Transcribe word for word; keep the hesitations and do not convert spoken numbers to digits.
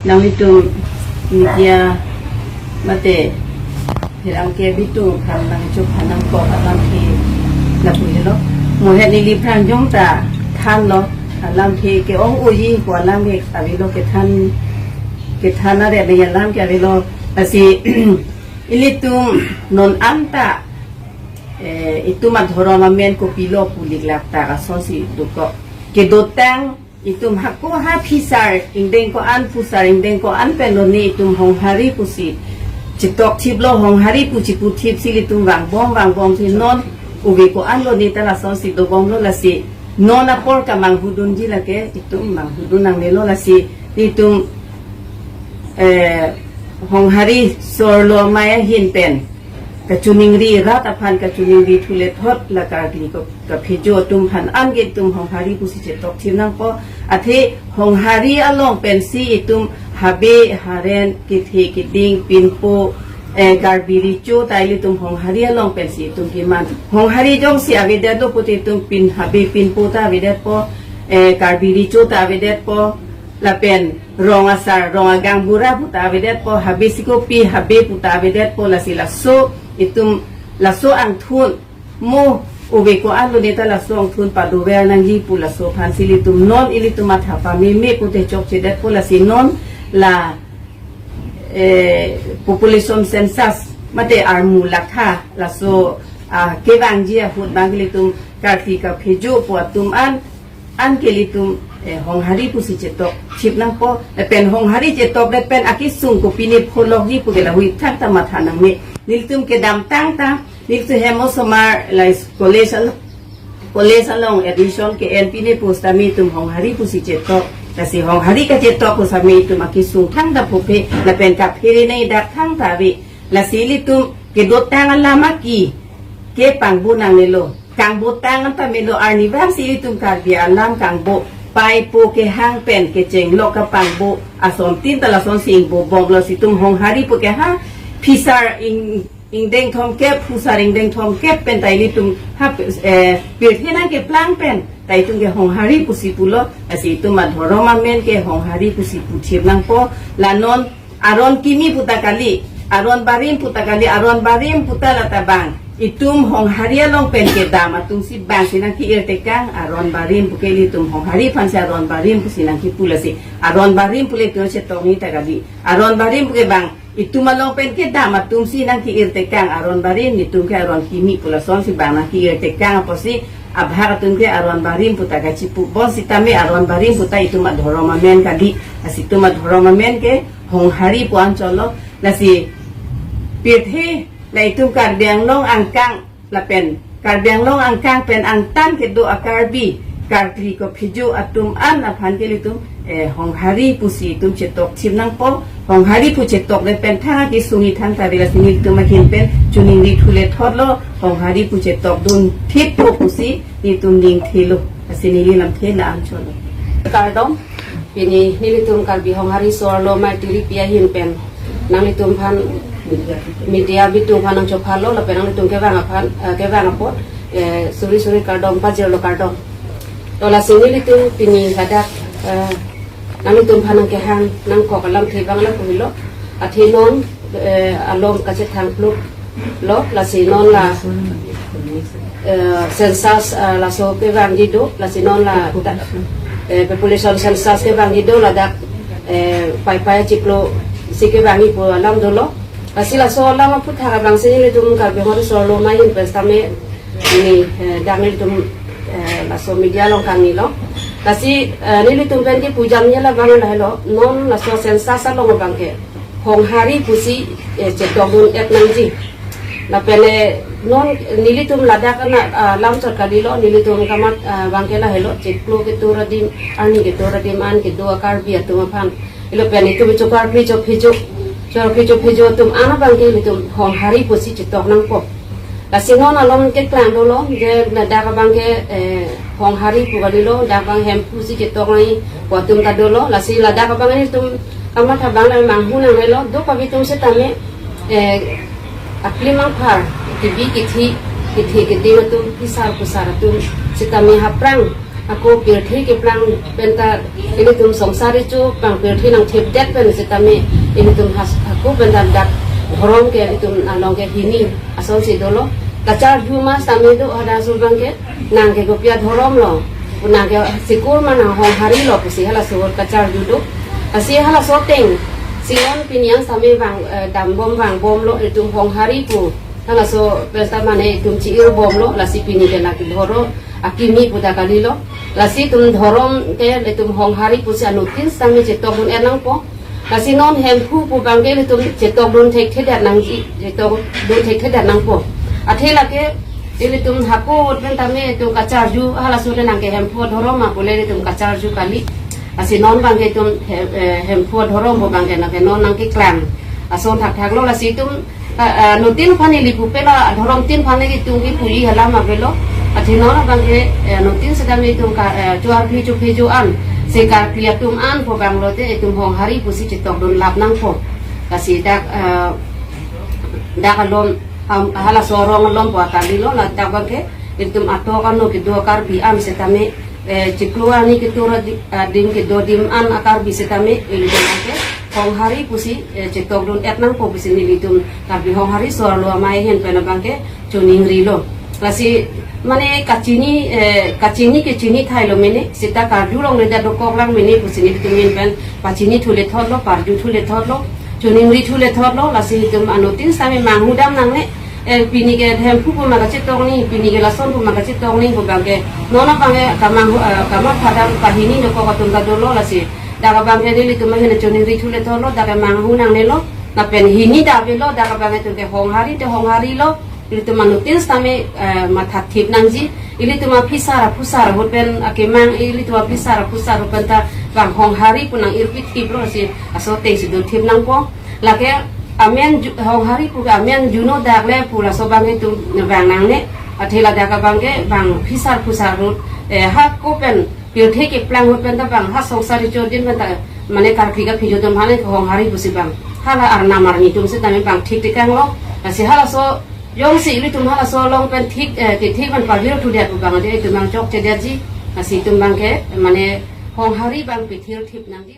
Nanglitum media mate pherangke abitung aphan nangchophan nangkok alamthe lapu helo. Mohet neli phrang jong ta thanlo, alamthe ke-ong-oji pu alam ke avelo, kethan kethan are nangji alam ke avelo. Lasi ilitum non anta, eh, itum adhorom amen kopilo pu liklak ta asonsi dokok. Kedotang itum hako ha phisar ingdeng ko-an, phusar ingdeng ko-an pen lone itum Honghari pusi chetok thiplo, Honghari pu chipu thipsi ilitum vangbom vangbomsi non ove ko-an lone ta lasonsi dobomlo. Lasi non apor kamanghudunji lake itum manghudun nangnelo. Lasi itum, eh, Honghari Sorlo Amei ahin pen kachiningri, rat aphan kachiningri thule thot la Karkli ko kaphejo atum aphan anke itum Honghari pusi chetok thip nangpo. Athe Honghari along pensi itum habe haren, kethe keding, pinpo, eh, Karbi Recho ta ilitum Honghari along pensi itum keman. Honghari jongsi avedetlo pute itum pin, habe pinpo ta avedetpo, eh, Karbi Recho ta avedetpo, lapen rong asar, rong agaonbura pu ta avedetpo, habe sikopi, habe pu ta avedetpo. Lasi laso itum, laso angthun mo ove ko-an lone ta laso angthun padover nangji pu laso aphansi ilitum non ilitum matha pameme pute chokchedetpo. Lasi non la, eh, population census mate armu lakha laso, ah, kevangji ahut abang ilitum Karkli kaphejo pu atum an anke ilitum, eh, Honghari pusi chetok thip nangpo. Lapen Honghari chetokdet pen akesung kopine pholokji pu ke lahei thakta matha nangne. Nelitum kedamtang ta, nelitum hem osomar la college al-, college along admission ke-en pine pusitame itum Honghari pusi chetok. Lasi Honghari kachetok pusitame itum akesung thangta phophe, lapen kaphere nangji dak thangta ave. Lasi ilitum kedotang alam aki ke pangbo nangnelo. Kangbotang anta melo, arni vangsi ilitum Karbi alam kangbo, paipo kehang pen kechenglok kapangbo asontin ta lasonsi ingbobomlo. Lasi itum Honghari pu ke ha phisar ing, ingdeng thomkep, phusar ingdeng thomkep pen ta ilitum ha, eh, pirthe nangkeplang pen ta itum ke Honghari pusi pulo. Lasi itum adhorom amen ke Honghari pusi pu thip nangpo. La non aron kimi pu ta kali, aron barim pu ta kali, aron barim pu ta lata bang itum Honghari along pen kedam atumsi bangsi nangke-ir tekang, aron barim pu ke ilitum Honghari aphansi aron barim pusi nangkepu. Lasi aron barim pu le itum chetok nangji ta kali. Aron barim pu ke bang itum along pen kedam atumsi nangke-ir tekang, aron barim, netum ke aron kimi pu lasonsi bang nangke-ir tekang apotsi abhag atum ke aron barim pu ta kachipu. Bonsitame aron barim pu ta itum adhorom amen kali. Lasi itum adhorom amen ke Honghari pu anchotlo. Lasi pirthe la itum Karbi Anglong angkang lapen Karbi Anglong angkang pen angtan kedo a-Karbi, Karkli kaphejo atum an aphan ke ilitum, eh, Honghari pusi itum chetok thip nangpo. Honghari pu chetokdet pen thang akesung ithang ta ave. Lasi nelitum ahin pen chiningri thule thotlo, Honghari pu chetokdun thippo pusi nelitum ningthelo. Lasi neli lamthe la anchotlo. Kardom. Pini nelitum Karbi Honghari Sorlo Amei Tiripi ahin pen nanglitum aphan, media abitung aphan nangchophalo lapen nanglitum kevang aphan, eh, kevang apot, eh, suri suri kardom pajirlo, kardom. To lasi nelitum pini hadak, eh, nanglitum aphan nangkehang nangkok alamthe abang lapu helo. Athe non, eh, alom kachethang pluk lo, lasi non la, eh, census, eh, laso kevangji do, lasi non la ta, eh, population census kevangji do, ladak, eh, paipai achiklo si kevangji pu alam dolo. Lasi laso alam aphuthak abangsi nelitum Karbi Honghari Sorlo Amei ahin pen sitame pini, eh, dak nelitum, eh, laso media along kangnilo. Lasi, eh, nelitum pen kepujamji labang lahelo, non laso census along abang ke Honghari pusi, eh, chetokdun-et nangji. Lapen, eh, non nelitum ladak ana, ah, lamchot kalilo, nelitum kamat, ah, abang ke lahelo, chiklo ketur adim, arni ketur adim an kedo a-Karbi atum aphan. Ilo pen itum chokar phi chophijo, chokar phi chophijo atum an abang ke ilitum Honghari pusi chetok nangpo. Lasi non alom keklang dolo, je ladak abang ke, eh, Honghari pu kalilo, dak abang Hemphu si chetok nangji pu atum ta dolo. Lasi ladak abang ilitum kamatha abang la manghu nangnelo, do pabi atum sitame, eh, akli mangphar, kebi kethe, kethe keding atum, phisar phusar atum sitame aphrang Ako pirthe keplang penta ilitum songsar ichu pang pirthe nangthipdet pen sitame ilitum has ako penta dak dhorom ke ilitum along ke hini asonsi dolo. Kacharju ma sitame do hadak asor abang ke nang ke kopi adhorom lo, nang ke sikur ma nang honghari lo pusi halaso ahut kacharju do. Lasi halaso ateng si non pini an sitame vang, eh, dambom vangbomlo, itum honghari pu halaso penta mane itum chi-irbomlo, lasi pini ke nang ke dhoro akimi pu ta kalilo. Lasi itum dhorom ke itum honghari pusi anuttin sitame chetokdun-et nangpo. Lasi non Hemphu pu abang ke itum chetokdun thekthedet nangji, chetokdun thekthedet nangpo. Athe lake ilitum hako ahut pen tame itum kacharju, halaso le nang ke Hemphu adhorom ma pule itum kacharju kali. Lasi non abang ke itum he-, eh, Hemphu adhorom pu abang ke nang ke non nangkeklang ason thakthak lo. Lasi itum, ah, ah, anuttin aphan ili pupe lo, adhorom tin aphan ili itum kipuji alam avelo. Athe non abang ke, eh, anuttin sitame itum ka, eh, chuarpi chuphe jo an, se karpi atum an pu abang lote itum honghari pusi chetokdun lap nangpo. Lasi dak, eh, dak alom, am, halaso arong alom pu akalilo, ladak abang ke itum atok ano kedo akarbi an sitame, eh, chiklo ani ketur adi-, adim kedo adim an akarbi sitame ilitum abang ke honghari pusi, eh, chetokdun-et nangpo pusi nelitum Karbi Honghari So-arlo Amei ahin pen abang ke choningrilo. Lasi mane kachini, eh, kachini kechini thailo mene, seta karjulongledet dokok lang mene pusi nelitum ahin pen pachini thulethotlo, parju thulethotlo, choningri thulethotlo. Lasi itum anuttin sitame manghu dam nangne, eh, pini ke Hemphu pu ma kachetokji, pini ke lason pu ma kachetokji pu abang ke non abang ke kamanghu, eh, kamatha dam kahini dokok atum ta dolo. Lasi dak abang ke nelitum ahin choningri thulethotlo, dak ke manghu nangnelo, lapen hini ta avelo, dak abang itum ke honghari te honghari lo, ilitum anuttin sitame, eh, mathathip nangji. Ilitum aphisar aphusar ahut pen akemang, ilitum aphisar aphusar ahut pen ta vang honghari pu nang-irpi thiplo, lasi aso ateng si dothip nangpo. Lake amen ju-, honghari pu ke amen juno dak le pu laso abang itum vang nangne. Athe ladak abang ke vang phisar phusar ahut, eh, hako pen pirthe keplang ahut pen ta vang ha songsar ichu din pen ta mane karpi kaphi jo atum aphan le honghari pusi vang hala arnam arni atum sitame vang thik tekanglo. Lasi halaso jongsi ilitum halaso along pen thik, eh, kethik pen pavir thudet pu abang ade itum nangchokchedetji. Lasi itum abang ke mane honghari vang pithir thip nangji.